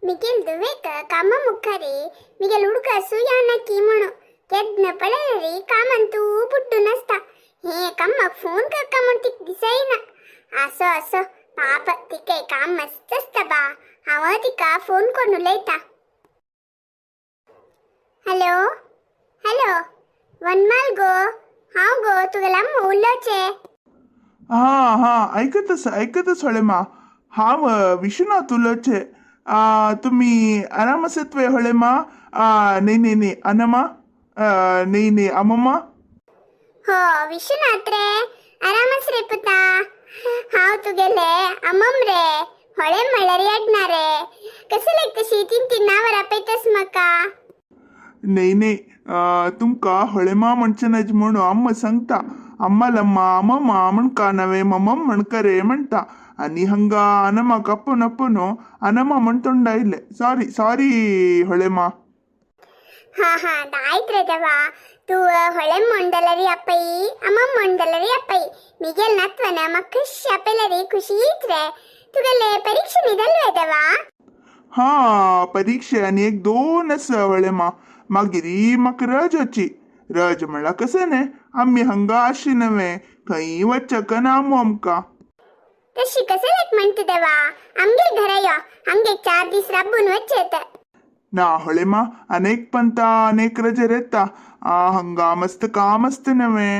Miguel दुवेक कामा मुखारी Miguel हुडका सुयाना की म्हणू केदन पळयरी कामान तू बुड्डून आसता. हे कामाक फोन करका म्हण तिका दिसना. असो असो पाप, तिका काम मस्त आसता बा. हांव तिका फोन करून उलयता. हॅलो हॅलो, वनमाल गो, हांव गो तुगेला अम्मा उलोवचें. हां हां, ऐकतस ऐकतस ಹೊಳೆಮ್ಮ. हांव विश्वनाथ उलोवचे. तुम्ही आराम आसत वे ಹೊಳೆಮ್ಮ? नाही नाही नाही, अनमा, नाही नाही, अम्मम्मा. हो विश्वनाथ रे, आरामच रे पुता. हांव तुगेले अम्मम रे, होळे म्हणल्यार येडना रे. कसं लायक तशी तीन तीन नांवां रापयतस म्हाका. नाही नाही, तुमका ಹೊಳೆमा म्हणचे नज म्हणून अम्मा सांगता. अम्मालम्मा अम्मम्मा म्हणका नवे मम्म म्हणकरे म्हणता आणि हंगा अनमा कಪ್ಪन ಅಪ್ಪನು ಅನಮ್ಮ म्हणತೊಂಡ ಇಲ್ಲೆ. ಸಾರಿ ಸಾರಿ ಹೊಳೆಮ್ಮ. हा हा, ಆಯ್ತು ರೇ ದವಾ. तू ಹೊಳೆ ಮೊಂಡಲರಿ ಅಪ್ಪೈ, ಅಮ್ಮ ಮೊಂಡಲರಿ ಅಪ್ಪೈ. ಮಿಗೆಲ್ ನತ್ವನ ಮಕ್ಕಶ್ ಅಪ್ಪೆಲರಿ ಖುಷಿ ಇತ್ರೆ. तुगेले परीक्षे निदಲ್ವೇ ದವಾ? हा, परीक्षे आनी एक दोन आसा ಹೊಳೆಮ್ಮ. मागीर म्हाका रज वची. रज म्हणल्यार कसं न्ही, आमी हांगा आशी नवे खंय वचक ना आमकां. तशी कसं लायक म्हणtu देवा? आमगे घरा यो, हंगे 4 दीस राबून वचेत. ना ಹೊಳೆಮ್ಮ, अनेक पंता अनेक रजेर येता. हांगा मस्त काम आसता नवे.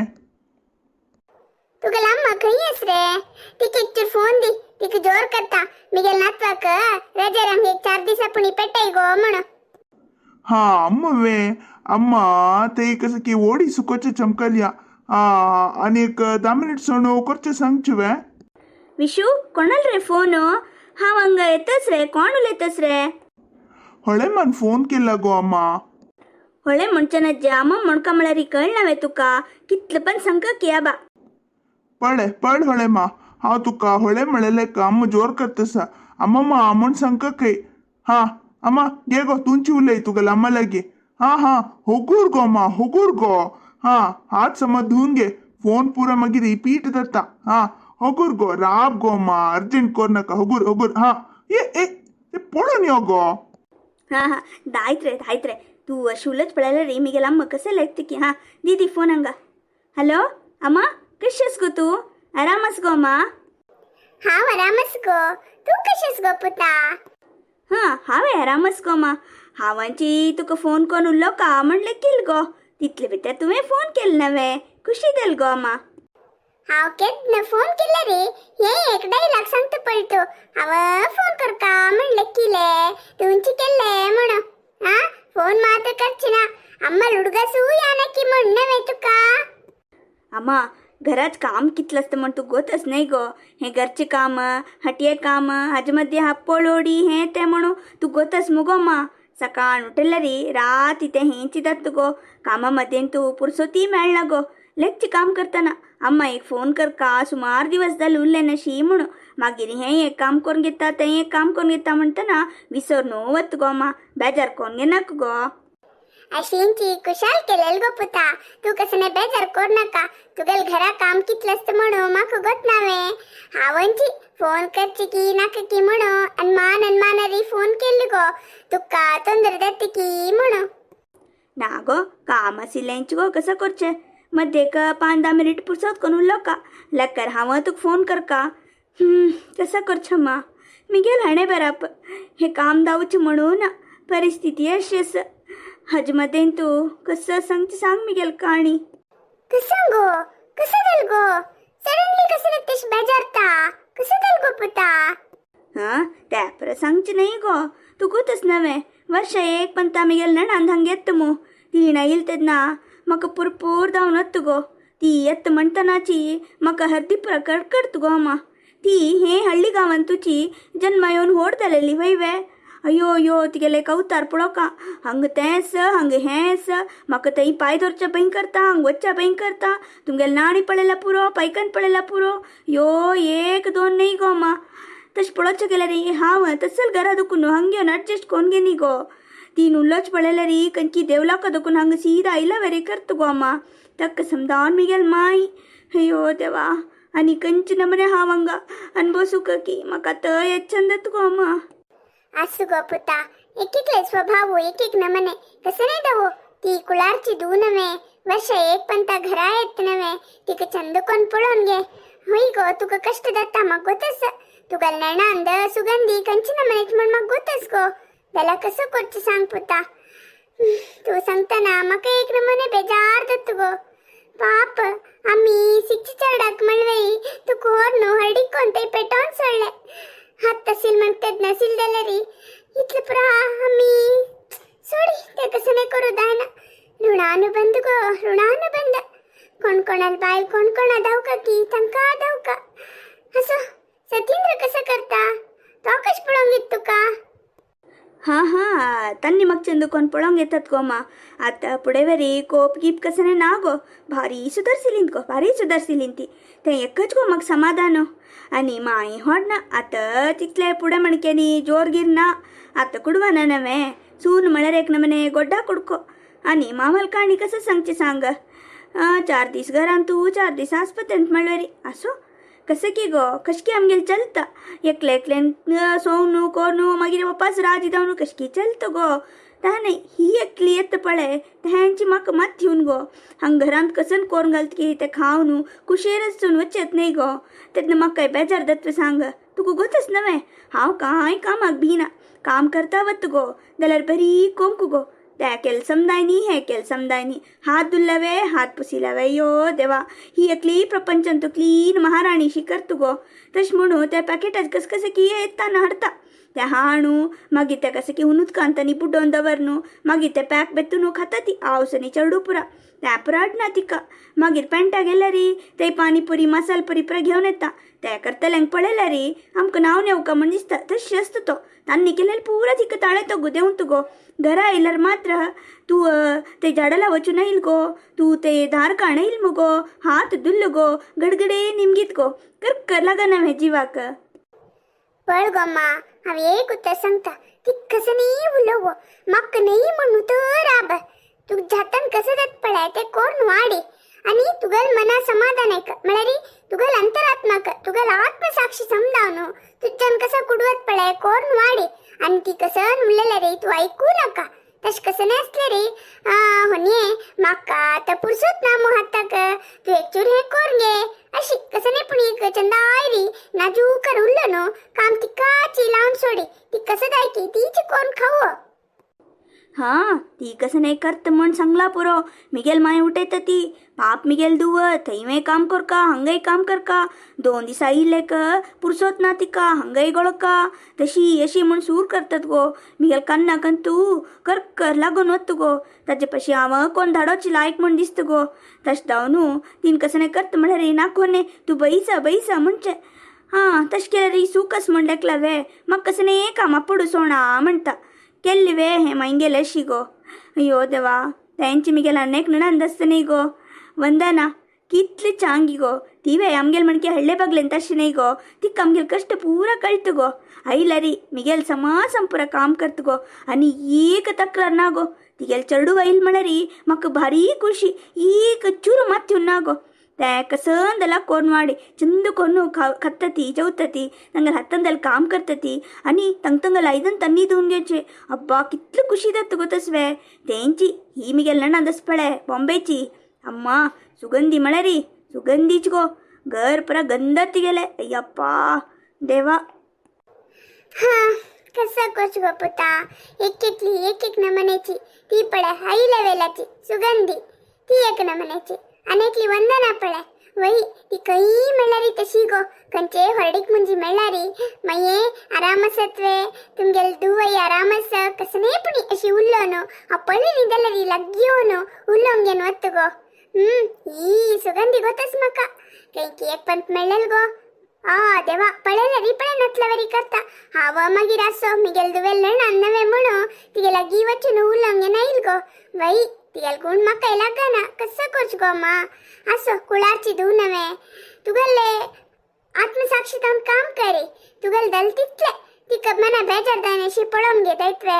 तुगेला अम्मा खंय आस रे? तिका एक चूर फोन दी, तिका जोर करता मिगेल नातवाक रजेर हांगा एक 4 दिसा पुणी पेटय गो म्हणून. हा, अम्मवे अम्मा ते कसं की ओडी सुकोचे चमकलिया. आनी एक 10 मिनिट सोणू करचे सांगची वे. विशू, कोणाल रे फोन? हांव हांगा येतच रे. कोण उलयतस रे? ಹೊಳೆಮ್ಮನ್ फोन केला गो अम्मा. ಹೊಳೆ म्हणचे अम्मा म्हणका म्हळ्यार कळना वे तुका? कितलं पण सांग की आबा. पळे पळ ಹೊಳೆಮ್ಮ, हांव तुका ಹೊಳೆ म्हणलेले अम्मा जोर करतसा. अम्मम्मा म्हण सांग खंय. हा अम्मा, घे गो, तुमची उलय तुगेला अम्मा लागी. हा हा, होगूर गो अम्मा, होगूर गो. हा, हात समज धुवन घे. फोन पुरा मागीर रिपीट जाता. हा, होगूर गो, राब गो अम्मा, अर्जंट कर नाका. होगूर होगूर. हा, ये ए ते पळोवन यो गो. हां हां, दायत रे, दायत रे. तू अशी उलच पळयला रे मिगेल अम्मा कसं लायकतं की. हां, दी दी फोन हांगा. हॅलो अम्मा, कशी आस गो तू? आराम आस गो अम्मा? हांव आरामच गो, तूं कशेंस गो पुता? हां, हांवें आरामच गो अम्मा. हांवांची तुका फोन करून उरलो का म्हणलें केल गो, तितले भितर तुवें फोन केल नवें. खुशी जाल गो अम्मा. हांव केन्ना फोन केले रे? हे एक डायलॉग सांगता पळय तूं. हांव फोन करका म्हणलें किले तुमची केल्ले म्हणून. हा, फोन मात्र करची ना. अम्मा लुडगासू यानकी म्हण नव्हे तुका. अम्मा, घरात काम कितलं आसता म्हण तूं गोतच न्हय गो. हें घरचें काम, हटये काम, हाजे मदीं हाप्पोळोडी हें तें म्हणून तूं गोतच मुगो अम्मा. सकाळ उठल्यार रात तें हें चिंतता गो. कामा मदेन तूं पुरसोती मेळना गो. लेगचे काम करतना अम्मा एक फोन करका सुमार दिवस जाले उरले नाशी म्हणून. मागीर हें एक काम करून घेता, तें एक काम करून घेता म्हणटना विसर न्हू वत गो अम्मा. बेजार करून घेनाका गो. अशींची कुशाल केलेल गो पुता. तूं कसं नाही बेजार कर नाका. तुगेल घरा काम कितलं आसता म्हणून म्हाका गोत नावे. हांवची फोन करची की नाका की म्हणून अनमान अनमानरी फोन केल्लो गो, तुका तोंदर जाता की म्हणून. ना गो, काम आशिल्लेंच गो, कसं करचें? मध्येक 5-10 मिनिट पुरसत करून उरलो का लक्कर हांव तुका फोन करका. कसं करचें मा? मिगेल हाणें बराप हें काम जावचें म्हणून परिस्थिती अशी आसा. हाजे मदेन तूं कसं सांगचें सांग मिगेल काणी. कसं गो? कसं जाल गो? सडनली कसं तश बेजारता? कसं जाल गो पुता? हां, त्या परत सांगचें न्हय गो. तुकूच नवें वर्ष एक पंता मिगेल नणान हांगा येता मू. ती येयल तेन्ना म्हाका पुरपूर धांवन वता गो. ती येता म्हणटनाची म्हाका हर्दी पुरा कडकडत गो अम्मा. ती हे हಳ್ಳಿ गांवान तुजी जन्मा येवन व्हड जालेली वय वे. अयो अयो, तिगेले कवतार पळोवका. हांगा तेंच, हांगा हेंच. म्हाका थंय पांय धरच्या बंय करता, हांगा वचच्या बंय करता. तुमगेले नाणी पळयल्या पुरो, पायकन पळयल्या पुरो. यो एक दोन न्हय गो अम्मा. तशें पळोवचें गेल्यार हांव तसल घरा दुखून हांगा येवन एडजस्ट कोन्न घेनी गो. ती उल्लोच पळयल्यार खंयची देवलाका दुखून हांगा सीदा आयला वेरे करता गो अम्मा. ताका समजावन मिगेल माय. अयो देवा, आनी खंयचे नमने हांव हांगा अनबसूक की म्हाका थंय येच्छन जाता गो अम्मा. आसू गो पुता, एक एकले स्वभाव एक एक नमने कसं नाही दवो. ती कुळारची दू नव्हे, वर्ष एक पंता घरा येत नव्हे, तिका चंद कोण पळोवन घे. होय गो, तुका कष्ट जाता मग गोतस. तुका नणांद सुगंधी कंची नमनेच म्हण मग गोतस गो. त्याला कसं करचें सांग पुता. तू सांगताना म्हाका एक नमने बेजार जाता गो. पाप आम्ही सिक्की चेरडाक म्हणवेई तुका व्हरून हळदीक कोण पेटोवन सोडले. हात तसील म्हणतात नसील जाल्यार इतलें पुरो आमी सोडी ते कसं नाही करू जायना. ऋणानुबंध गो, ऋणानुबंध. कोण कोणाला बायल कोण कोणा धावका की तांकां धावका. असो सतींद्र कसं करता, तो कश पळोवंक येत तुका? हां हां, तन्नी मग चंदू कोण पळोवंक येतात गो मा. आतां पुडेवरी कोप गीप कसने ना गो, भारी सुदारसिलीन गो, भारी सुदारसिलीन ती. तें एकच गो म्हाका समाधान. आनी माई होड ना आतां तितले पुडे मणक्यांनी जोरगीर ना. आतां कुडवाना नवें सून म्हळ्यार एक नमने गोड्डा कुडको. आनी मामल काणी कसं सांगचें सांग. 4 दीस घरान तूं, 4 दीस आस्पत्रेंत म्हणल्यार आसो कसं की गो, कशकी आमगेल चलता. एकले एकल्यान सोवनू कोरनू मागीर वापस राजी जावन कशकी चलता गो. ता न्हय ही एकली येता पळय तेंची म्हाका मात येवन गो. हांग घरांत कसन कोरून घालता की तें खावन कुशेरच वचत न्हय गो. तेन्ना म्हाका बेजार जाता सांग. तुका गोतच नवें हांव कांय कामाक भिना. काम करता वत गो जाल्यार बरी कोंकू गो. त्या केल समजायनी, हे केल समजायनी, हात धुल्लावे, हात पुसिलावे. यो देवा, ही एकली प्रपंचान क्लीन महाराणीशी करतु गो. तशें म्हणून त्या पॅकेटात कस कसं की येताना हाडता ते हाणू, मागीर ते कसं की उदकांत आनी बुडोवन दवरनू, मागीर ते पॅक बेतून खाता ती आवसनी चेडू पुरा त्या पुरा हाडना तिका. मागीर पेंटा गेल्यार ते पानीपुरी मसाल पुरी पुरा घेवन येता. ते करतल्यांक पळयल्यार आमकां नांव नेवका म्हण दिसता, तशें आसता तो. तांणी केलें पुरा तिका ताळेतो गो देंवता गो. घरा आयल्यार मात्र तूं ते झाडाला वचून येईल गो, तूं ते धार काण येईल मुगो, हात धुल्ल गो, गडगडे निमगीत गो, करकर लागना हें जिवाक. पळ गो मा, हांव एक उतर सांगता, ती कसं नाही उलोवं म्हाका नाही म्हणू तर आब. तुका जातान कसं जात पळय ते कोण वाडी आणि तुगल मना समाधान एक म्हळ्यार तुगल अंतरात्माक तुगल आत्मसाक्षी समजावन तुज्यान कसं कुडवत पळय कोण वाडी. आणि ती कसं उलयलें रे तूं ऐकू नाका. तशें कसं नाही असलें रे होनये म्हाका आतां पुरसोत ना मु हाताक, तूं एक चूर हें कोर गे अशी कसं नाही. पूण एक चंदाय री नाजूक उरलो न्हू काम तिकाची लावन सोडी. ती कसं जाय की तीच कोण खावो. हां, ती कसं नाही करत म्हण सांगला पुरो. मिगेल माय उठयता ती. पाप मिगेल दुव थंय काम करका, हांगाय काम करका. 2 दिसा आयिल्लेक पुरसोत ना तिका, हांगाय गोळका तशी अशी म्हण सूर करतात गो. मिगेल कन्ना कंतू कर कर लागून वत गो. ताजे पशी हांव कोण धाडोची लायक म्हण दिसता गो. तशें जावन तीन कसं नाही करत म्हळ्यार नाकोने तूं बैसा बैसा म्हणचें. हां, तशें केल्यार सुकस म्हण लेकला वे म्हाका कसं नाही कामा पडू सोणा म्हणटा केल्ली वे हें मागेल अशी गो. अय्यो देवा, तेंची मिगेल आनेक नणंद आसता न्ही गो, वंदना, कितली चांगी गो ती वे. आमगेल म्हणके हळ्ळे बगलेन तशें न्ही गो. तिका आमगेल कश्ट पुरा कळत गो. आयल्यारी मिगेल समा संपुरा काम करत गो आनी एक तक्रार ना गो. तिगेल चेडू आयल म्हळ्यारी म्हाका भारी खुशी. एक चूर मात ना गो. ते कसंदला कोरनवाडी चंद कोरनु खातती जेवतती, तांगेल हातांदल काम करतती आनी तांग तांगेल आयदन तन्नी धुवन घेवचे. अब्बा, कितली खुशी जाता गो तसवे तेंची. ही मिगेल नणंद आसा पळय बॉम्बेची, अम्मा, सुगंधी म्हळ्यारी सुगंधीच गो. घर पुरा गंध तिगेले. अय्यप्पा देवा. हा, कसं कोच गो पुता, एक एकली एक एक नमनेची. ती पळय हाय लेवेलाची सुगंधी, ती एक नमनेची. आनी एकली वंदना पळय वही, ती खंय मेळ्ळारी तशी गो. खंयचे हळडीक मुंजी मेळ्ळारी मागीर आराम आसत वे, तुमगेल दुवय आराम आसा कसं नाही. पुणी अशी उल्लो न्हू हांव पळयली न्ही जाल्यार लागीं येवन उलोवंक घेवन वता गो. ही सुगंधी गोतच म्हाका खंय एक पंत मेळ्ळेल गो. आ देवा, पळयल्यार पळय नतल्यावरी करता. हांव मागीर आसो मिगेल दुवेल नणान नवें म्हणून तिगे लागीं वचून उलोवंक येना गो. वही तिगेल गुण म्हाका लागना. कसं करचें गो मा. आसो, कुळारची धूव नवें, तुगेले आत्मसाक्षी जावन काम करे. तुगेल दल तितले तिका मना बेजार जायना अशी पळोवन घेतायत वे.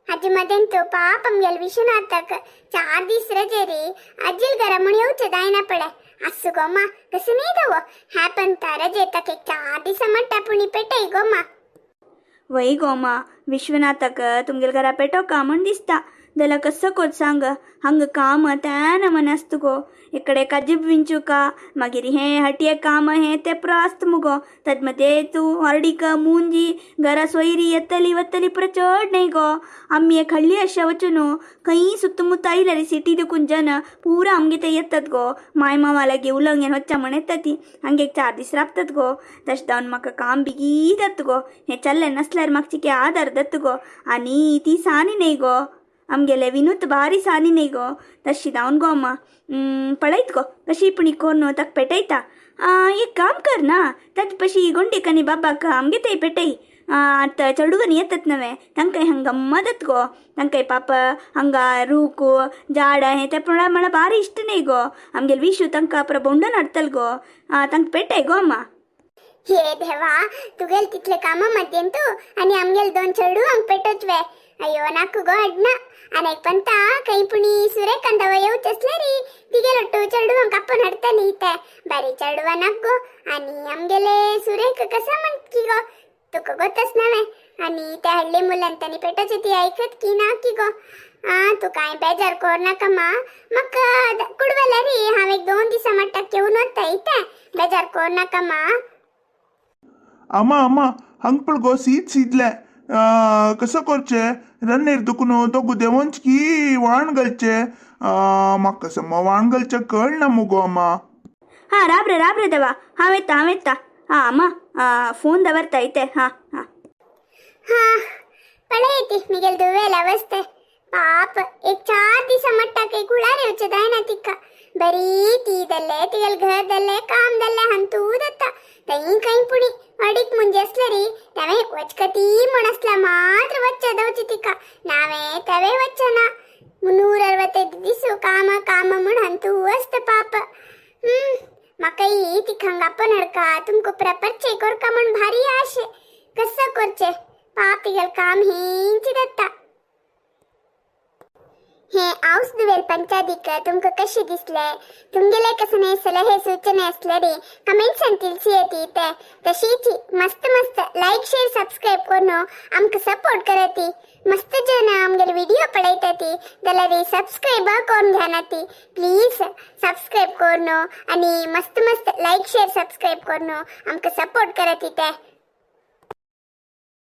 हाजे मदेन तो पाप आमगेल विश्वनाथाक 4 दीस रजे रे आजील घरा म्हण येवचें जायना पळय. आसूं गो मा, कसं न्ही दवो ह्या पंता रजे ताका एक 4 दिसां म्हणटा पुणी पेटय गो मा. वय गो मा, विश्वनाथाक तुमगेले घरा पेटो का म्हण दिसता. जाल्यार कसो कोत सांग, हांगा काम त्यान मन आसता गो. इकडे काजीब विंचुका, मागीर हें हटये काम, हें तें पुरो आसता मुगो. ताजे मदें तूं हॉर्डीक मुंजी घरा सोयरी येतली वतली पुरो चड न्हय गो. आमी एक हळ्ळी अशें वचून खंयी सुत्तमुत्त आयल्यार सिटी देखून जन पुरो आमगे ते येतात गो. माय मामा लागीं उलोवंक वच्चा म्हण येता ती, हांगे एक 4 दीस राबतात गो. तशें जावन म्हाका काम बेगीन जाता गो. हें चल्लें नासल्यार म्हाका चिके आदार जाता गो. आनी ती सानी न्हय गो, आमगेले विनूत भारी सानी न्हय गो. तशी जावन गो अम्मा पळयत गो कशी पुणी कोन्न ताका पेटयता. एक काम कर ना, ताजे पशी गुंडीक आनी बाबाक आमगे थंय पेटय. आतां चेडवांनी येतात नवे, तांकां हांगा गम्मत जाता गो. तांकां पाप हांगा रूख झाडां हें तें पळोवंक म्हळ्यार भारी इश्ट न्हय गो. आमगेले विशू तांकां पुरो भोंवडोन हाडटलो गो. तांकां पेटय गो अम्मा. हे देवा, तुगेल तितले कामां मध्येन तूं आनी आमगेले 2 चेडवांक पेटोवचे. अय्यो नाका गो, हाडना. आनी एक पंता खंय पुणी सुरेकांत येवचें आसल्यार तिगेल ಒಟ್ಟು चेडवांक आपोवन हाडटली ते. बरें चेडवां नाक गो. आनी आमगेले सुरेख कसा म्हणट की गो, तुका गोतच नव्हे. आनी ते हल्ली मुलान तांणी पेटोवचे ती आयकत की ना की गो. आ तूं कांय बेजार कोर नाका मा, म्हाका कुडवल्यार हांव एक 2 दिसां मट्टाक येवन वता इतें. बेजार कोर नाका मा. अम्मा अम्मा, हंग पळ गो, सीत सीदले. कसं करचे, रन्नेर दुखून दोगू देवोंच की वाण घालचे. म्हाका सम वाण घालचें कळना मुगो अम्मा. हां, राब रे, राब रे देवा, हांव येता, हांव येता. हां अम्मा, फोन दवरता इते. हां हां. हा पळयती मिगेल दुवेल अवस्थे. पाप एक 4 दिसां मट्टाक एक उळार येवचें जायना तिका. बरी ती दल्ले तिगेल घर दल्ले काम दल्ले हंतू दत्ता तई खंय पुणी अडीक मुंजी आसल्यार तेवे वचकती म्हण आसल्या मात्र वच्चे दवची तिका, नावे तेवे वच्चना. 365 दिसू काम काम म्हण हंतू आसता पाप. म्हाकाय तिका हांगा आपोवन हाडका तुमकां परिचय कोरका म्हण भारी आशे. कसो करचें पाप, तिगेल काम हेंच दत्ता. हे हाऊस दुवेल पंचादिक तुमकां कशें दिसले? तुमगेले कसले सलहे सूचने आसल्यार कमेंट्सान ತಿಳಿಸಿ ते. तशीच मस्त मस्त लायक शेअर सबस्क्राईब करून आमकां सपोर्ट कराती. मस्त जन आमगेले व्हिडिओ पळयताती जाल्यार सबस्क्राईब करून घेनाती. प्लीज सबस्क्राईब करून आनी मस्त मस्त लायक शेअर सबस्क्राईब करून आमकां सपोर्ट कराती ते.